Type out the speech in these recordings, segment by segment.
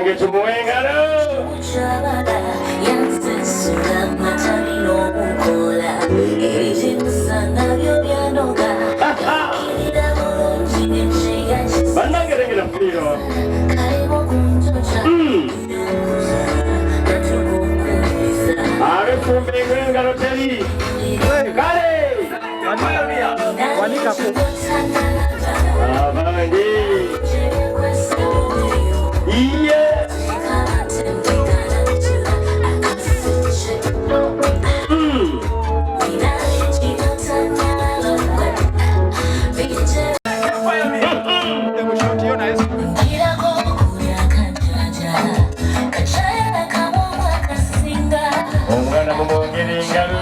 Abange tumuwe engalo. Bannange lengera Fiiro. Abefumba engalo teri. Kale. Wanikako. Abange. Iye. Omwana mumwongere engalo.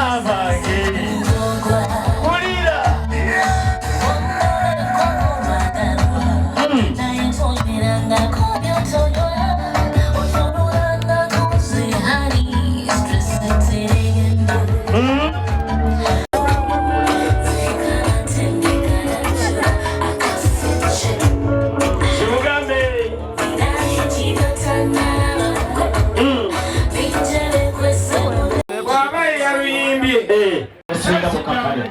Abange. Wulira. Kimugambe. Bw'aba yeyaluyimbye. Eh. Singa mukakkane.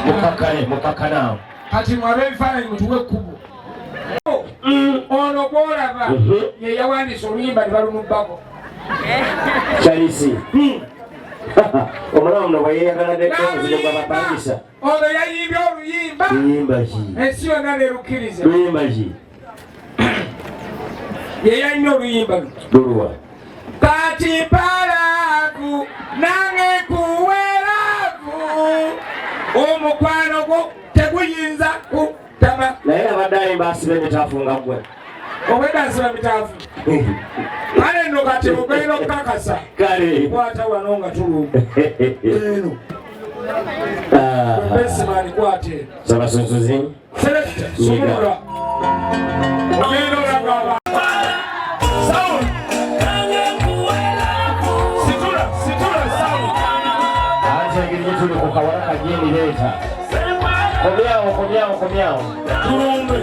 Mukakkane, mukakkane awo. Kati mwe ab'ebifaananyi mutuwe ekkubo. Ono gw'olaba ye yawandiisa oluyimba ne balumubbako. Charisi. Omulamu muno bwe yeeyagala nedda omuzigo gw'abapangisa. Ono yayimbye oluyimba. Luyimba ki? Ensi yonna nerukkiriza. Luyimba ki? Ye yalina oluyimba luno. Luluwa. Kati palaavu nange kuweravu omukwano gwo teguyinza kutama. Naye abadde ayimba asiba emitaafu nga ggwe. Obwedda nsiba mitaafu. Kale nno kati mugenda okukakasa. Kale. Kwata wano nga tulumba. Eno. Besimaani kwata eno. Sabasunsuzi. Selekita sumulula. Ogenda olaga abantu. Sound. Situla, situla sound. Anti engeri gye tuli ku kawala kajeeni leeta. Komyawo, komyawo, komyawo. Tulumbe.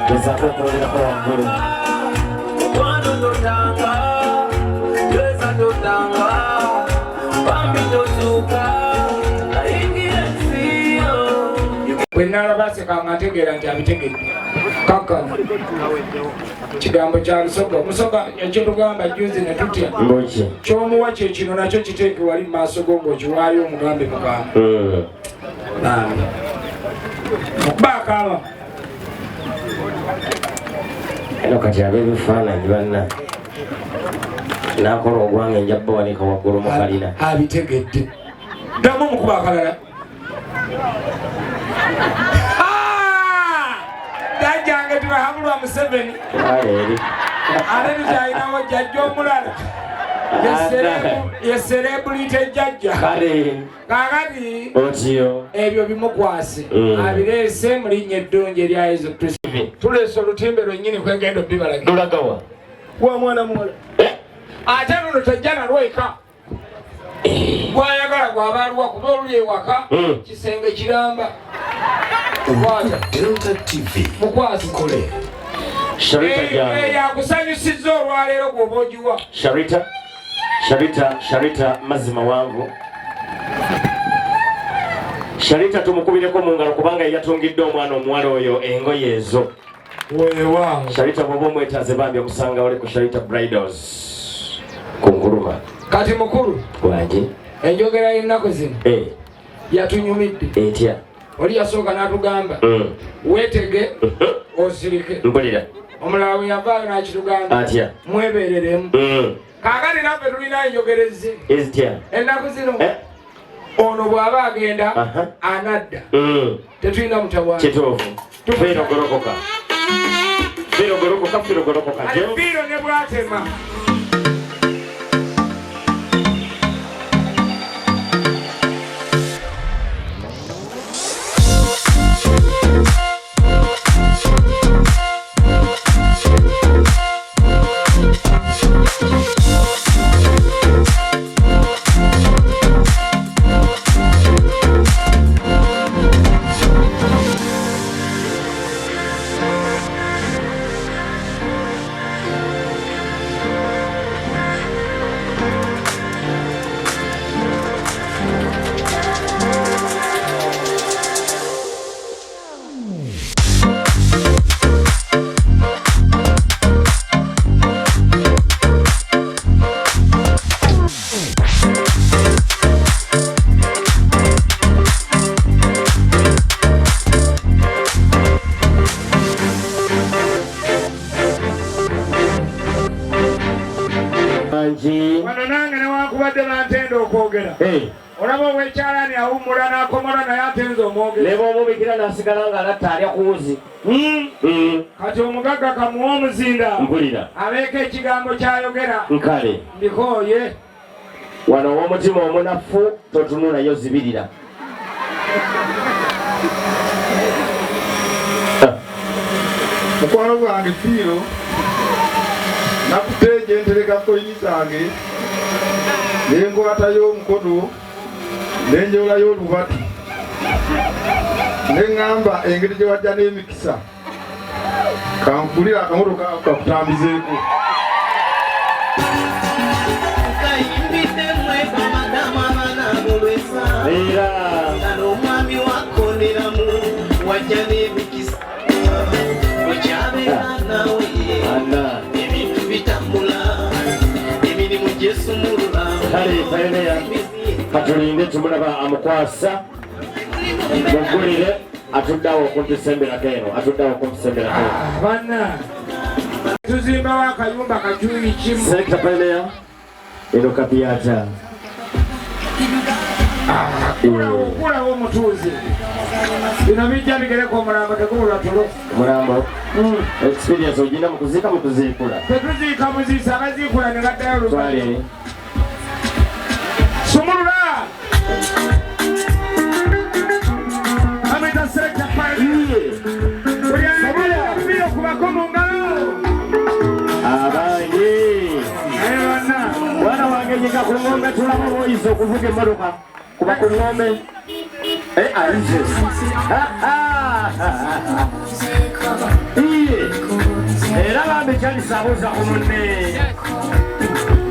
Gezaako okwongerako waggulu. Bwe nalaba aseka nga ntegeera nti abitegedde. Kakkano kigambo kya Lusoga. Omusoga yakitugamba juzi ne tutya. Mbuki. Ky'omuwa kye kino nakyo kiteeke wali mu maaso go ng'okiwaayo omugambe mugambe. Bambi. Okuba akaaba. Eno kati ab'ebifaananyi banna. Naakola ogwange nja bawanika waggulu mu kalina. Abitegedde. Ddamu omukuba akalala. Jjajjange Tibahabulwa Museveni. Kale eri. Ate tukyalinawo jjajja omulala. Ye celebrity jjajja. Kale. Kaakati Otyo. ebyo bimukwase. Abireese mu linnya eddungi erya Yesu Kristo. Tuleese olutimbe lwennyini kwegenda obibalaga. Lulagawa. Wa mwana muwala. Ate luno tejja nalwo eka. Gwayagala gwaba aluwa kuba oluli ewaka kisenge kiramba. Kwata. Delta TV. Mukwase. Tukole. Sharita jangu. Yakusanyusizza olwaleero gw'oba ogiwa. Sharita. Sharita, Sharita mazzi mawanvu. Sharita tumukubireko mu ngalo kubanga yatungidde omwana omuwala oyo engoye ezo. Weewaawo. Sharita bw'oba omwetaaze bambi omusanga oli ku Sharita Bridals ku Nkuruma. Kati mukulu. Wangi. Enjogera y'ennaku zino. Yatunyumidde. Etya? Oli yasooka n'atugamba. Weetege osirike. Mpulira. Omulala bwe yavaayo n'akitugamba. Atya? Mwebeereremu. Kaakati naffe tulina enjogera ezze. Ezitya? Ennaku zino. Ono bw'aba agenda anadda. Tetulina mutawaana. Kituufu. Fiiro golokoka. Fiiro golokoka, Fiiro golokoka. Fiiro ne bw'atema. Olaba ow'ekyalaani awummula n'akomola naye ate nze omwogezi. Ne bw'omubikira n'asigala ng'alatta alya ku wuzi. Kati omugagga kamuwa omuzinda. Mpulira. Abeeko ekigambo ky'ayogera. Nkale. Mbikooye. Wano ow'omutima omunafu totunulayo zibirira. Mukwano gwange Fiiro, nakutte gye ntereka koyini zange ne nkwatayo omukono ne njewolayo olubatu ne ŋŋamba engeri gye wajja n'emikisa kankulira akamotoka ako kakutambizeeko. Era omwami wakonderamu wajja n'emikisa okyabeera nawe Anna. ebintu bitambula emirimu gyesumulula Kale pioneer katulinde tumulaba amukwasa muggulire atuddeawo okumpisemberako eno atuddeawo okumpisemberako eno. Banna tuzimbawo akayumba kajuyi kimu. Selector pioneer eno kapiyata. Okulawo omutuuze bino bijja bigereko omulambo tegubulwa tulo. Omulambo experience ogina mu kuziika mu kuziikula. Tetuziika buziisi abaziikula ne baddayo Twale. luvannyuma. Sumulula! Bamuyita Selector Pioneer. Buli ayagala bibiri okubako mu ngalo. Abangi. Naye banna. Mwana wange nyiga ku ng'ombe tulaba bw'oyiza okuvuga emmotoka. Kuba ku ng'ombe. Ayize. Iye. Era bambi Charles abuuza ku munne.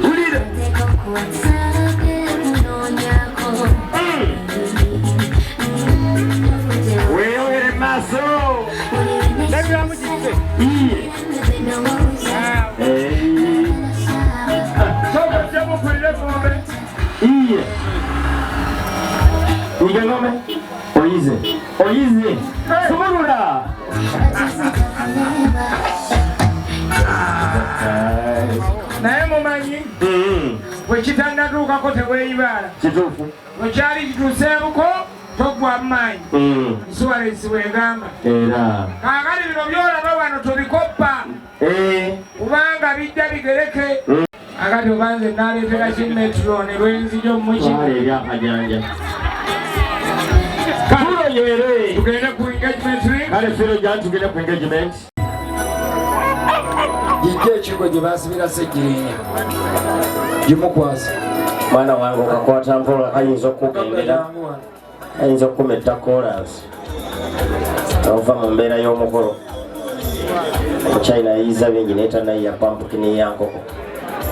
Tulire. Weeyongere mu maaso. Iye. Sooka ojjemu okulire eng'ombe. Iye. Nyiga eng'ombe. Oyize. Oyize. Sumulula. Naye mumanyi bwe kitannatuukako teweeyibaala. Kituufu. Bwe kyali kituuseemuko toggwamu maanyi. Insurance bw'egamba. Era. Kaakati bino by'olaba wano tobikoppa. Kubanga bijja bigereke. Akati oba nze nnaaleetera ki Metron lw'enzija omuki. Twala ebyakajanja. Tulo nywere. Tugende ku engagement ring. Kale Firo jja tugende ku engagement. Gijja ekigo gye baasibira Ssegirinya. Gimukwasa. Mwana wange okakwata mpola kayinza okukugendera. Kayinza okukumetta koolaasi. Ova mu mbeera y'omukolo. Omuchina yayiza bingi naye tannayiya pampukini ya nkoko.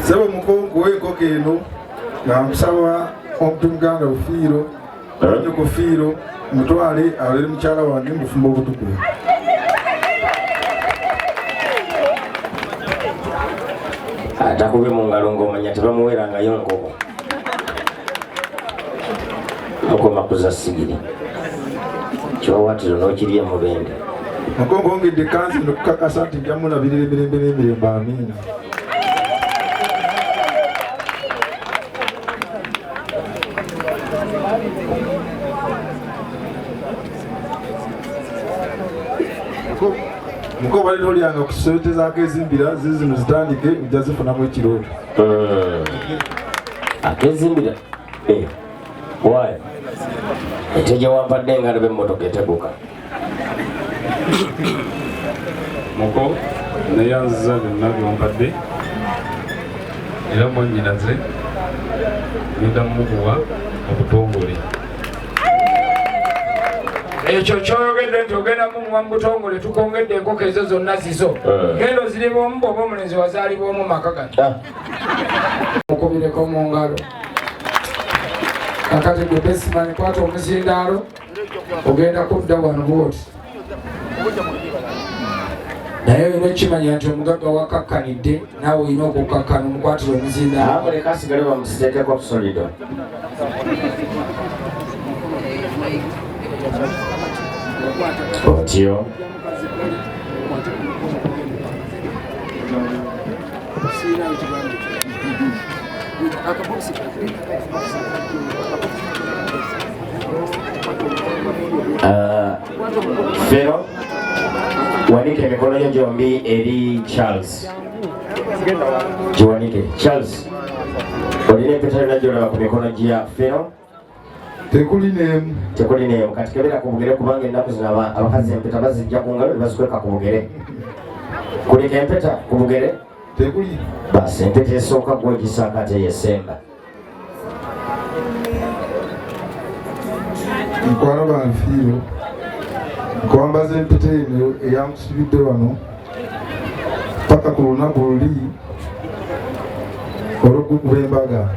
Ssebo mukungu w'enkoko eno nga nkusaba omuntu muganda Fiiro, nnyoko Fiiro, mutwale abeere mukyala wange mu bufumbo obutukuvu. Atakubye mu ngalo ng'omanya tebamuweerangayo nkoko. Mukoma kuza sigiri. Kiwawaatiro n'okirya mubende. Mukongo ongedde ekkanzu eno okukakasa nti nja mulabirira emirembe n'emirembe, amiina. Muko bali tolyanga ku ssente z'akezimbira zizino zitandike ojja zifunamu ekirooto. Akezimbira? Why? Ente gye wampadde nga ndaba emmotoka eteguka. Muko neyanziza byonna byompadde era mwannyinaze ngenda mmukuwa mu butongole. Ekyo ky'oyogedde nti ogenda mumuwa mu butongole tukongedde enkoko ezo zonna zizo. Genda oziriba omu bw'oba omulenzi wazaalibwa omu maka gano. Mukubireko mu ngalo. Kakati gwe Bestman kwata omuzindaalo ogenda kudda wano bw'oti. Naye olina okukimanya nti omugagga wakakkanidde naawe olina okukakkana omukwatire omuzindaalo. Abo leka asigale bamusiteekeko solido. Otyo. Fero, wanika emikono gyo gyombi eri Charles. Giwanike. Charles, olina empeta yonna gy'olaba ku mikono gya Fero? Tekuli n'emu. Tekuli n'emu. Kati kebera ku bugere kubanga ennaku zino abakazi empeta bazijja ku ngalo ne bazikweka ku bugere. Kulika empeta ku bugere? Tekuli. Basi empeta esooka gw'ogisaako ate yesemba. Mukwano gwange Fiiro, nkwambaza empeta eno eyankusibidde wano paka ku lunaku luli olw'okukuba embaga.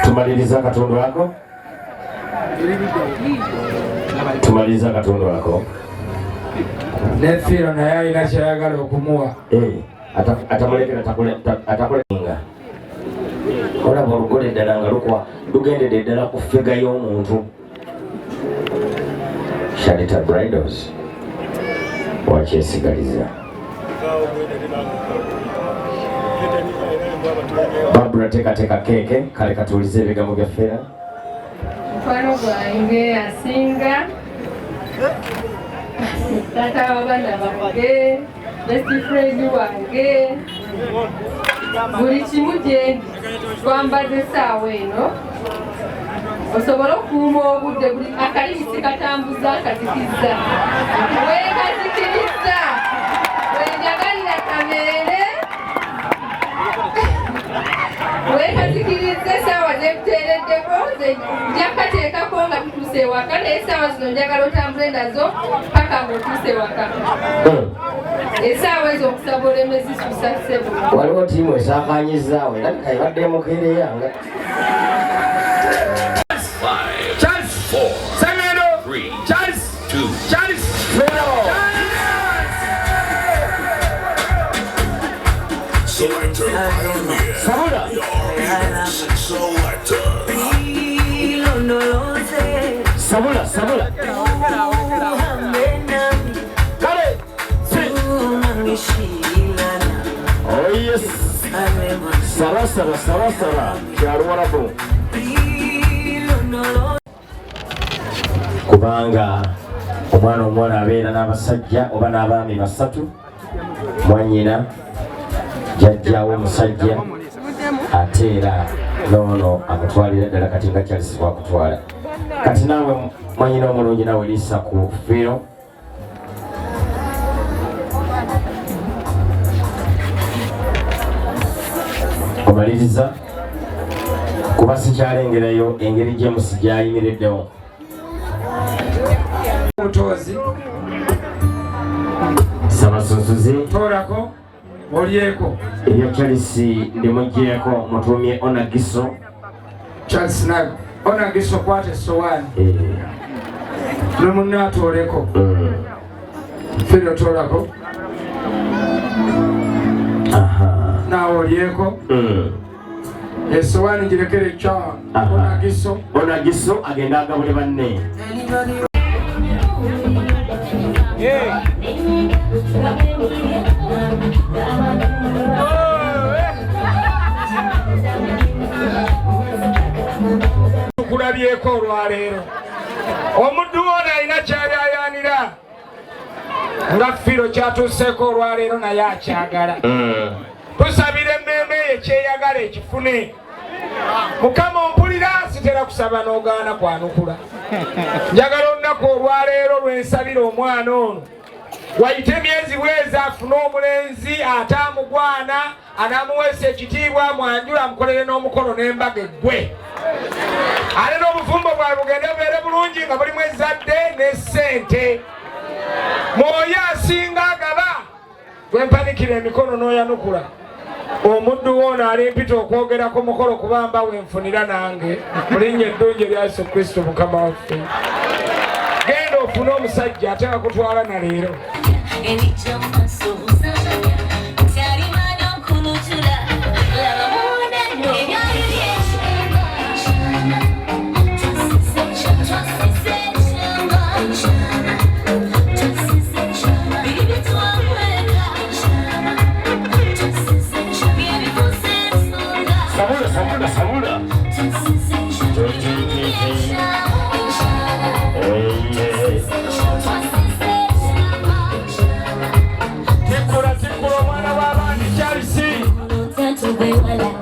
Tumaliriza akatundu ako. Tumaliriza akatundu ako. Ne Fiiro naye alina kyayagala okumuwa. Atamulekera atakulenga. Olaba olugole ddala nga lukwa lugendedde ddala ku ffiga y'omuntu. Shalita Bridals wakyesigaliza. Barbara teekateeka keeke kale katuulize ebigambo bya Fera. Mukwano gwange asinga taata w'abaana bange, best friend wange, buli kimu gyendi twambaza essaawa eno osobole okukuuma obudde buli akalimi sikatambuza akazikizza weekazikiriza wenjagalira kabeere weekazikiriza essaawa zekuteereddeko nja kukateekako nga tutuuse ewaka naye essaawa zino njagala otambule nazo paka ng'otuuse ewaka. Essaawa ezo okusaba oleme zisusa ssebo. Waliwo ttiimu esaakaanyizaawo era ebadde emukeereyanga. Charles, Sengendo, Charles, Charles, Selector Pioneer. Sabula. Selector. Sabula, sabula. Kale. Oh yes. Saba saba saba saba. Kyaluwarabu. Kubanga omwana omuwala abeera n'abasajja oba n'abaami basatu, mwannyina, jjajjaawe omusajja, ate era n'ono amutwalira ddala kati nga Charles bw'akutwala. Kati naawe mwannyina omulungi naawe liisa ku Fiiro. Omaliriza kuba sikyalengerayo engeri James gy'ayimiriddewo. Mutozi. Sabasunsuzi. Toolako olyeko. Ebya Charles ndimuggyeko mutuumye Onagiso. Charles nago Onagiso kwata essowaani. Ne munne atooleko. Fiiro toolako. Naawe olyeko. Essowaani girekere kya Onagiso. Onagiso agenda agabule banne. Tukulabyeko olwaleero. Omuddu ono alina ky'ayayaanira nga Fiiro kyatuuseeko olwaleero naye akyagala. Tusabira emmeeme ye kyeyagala ekifune. Mukama ompulira sitera kusaba n'ogaana kwanukula. Njagala olunaku olwaleero lwe nsabira omwana ono wayite emyezi bwezi afune omulenzi ate amugwana anaamuweesa ekitiibwa mwanjula amukolere n'omukolo n'embaga eggwe. Ate n'obufumbo bwabwe bugende bubeere bulungi nga bulimu ezzadde ne ssente. Mwoyo asinga agaba gwe mpanikira emikono n'oyanukula. Omuddu w'ono alimpita okwogera ku mukolo kuba mba we nfunira nange mu linnya eddungi erya Yesu Kristo Mukama waffe. Genda ofune omusajja ate bakutwala na leero.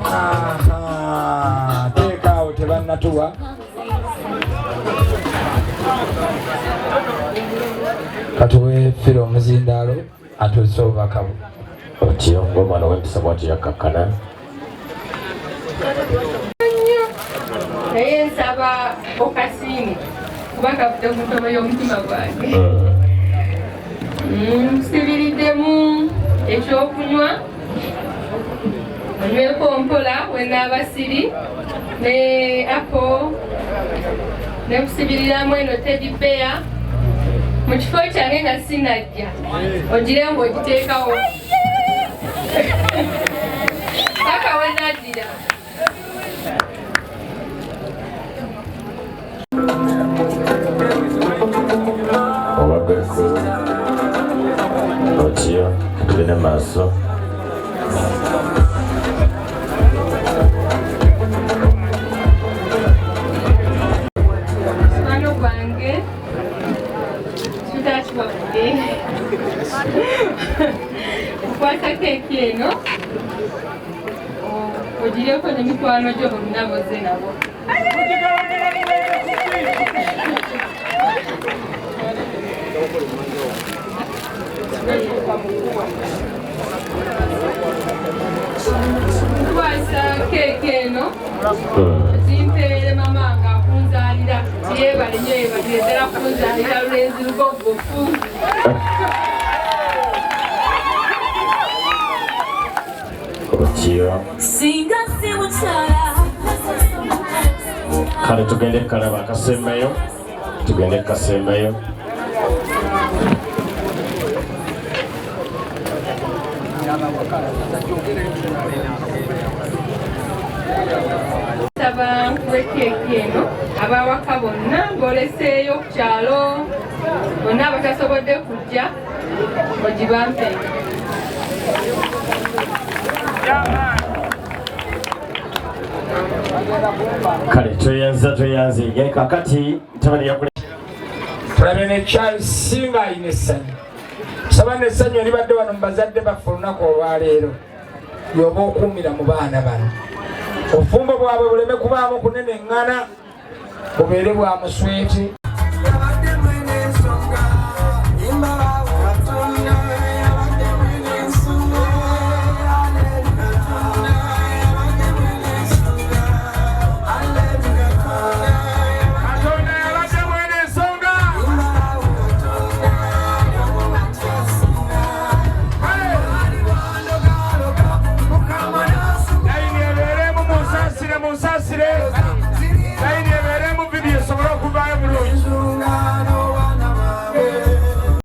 Aha, teeka awo tebannatuwa. Katuwe Firo omuzindaalo atuuse obubaka bwe. Otyo ng'omwana w'empisa bw'atyo yakkakkana. Nnyo, naye nsaba okasiime kuba kavudde ku ntobo y'omutima gwange. Nsibiriddemu ekyokunywa, onyweko mpola wenaaba siri ne apo nekusibiriramu eno teddy bear mu kifo kyange nga sinajja, ogire ng'ogiteekawo paka wenaddira. Obageko otyo, tugende mu maaso. Mukwano gwange, sweetheart wange, okwata keeki eno ogireko ne mikwano gyo bonna boze nabo. Nkwasa keeki eno zimpeere mama nga akunzaalira, tiyebale nnyo, yebalire ddala kunzaalira lulenzi lugogofu. Otyo. Singa si mukyala. Kale tugende kalaba akasembayo, tugende kasembayo. Nsaba nkuwe keeki eno abawaka bonna ng'oleseeyo ku kyalo, bonna abatasobodde kujja ogibampe. Kale tweyanza, tweyanze. Kakati mutabani yakule. Tulabye ne Charles nga alina essanyu. Saba n'essanyu eribadde wano mu bazadde baffe olunaku olwaleero yoba okuumira mu baana bano, obufumbo bwabwe buleme kubaamu kunene eŋŋana, bubeere bwa musweti. Katonda yabadde mwene ensonga. Layini ebeeremu, munsaasire, munsaasire. Layini ebeeremu.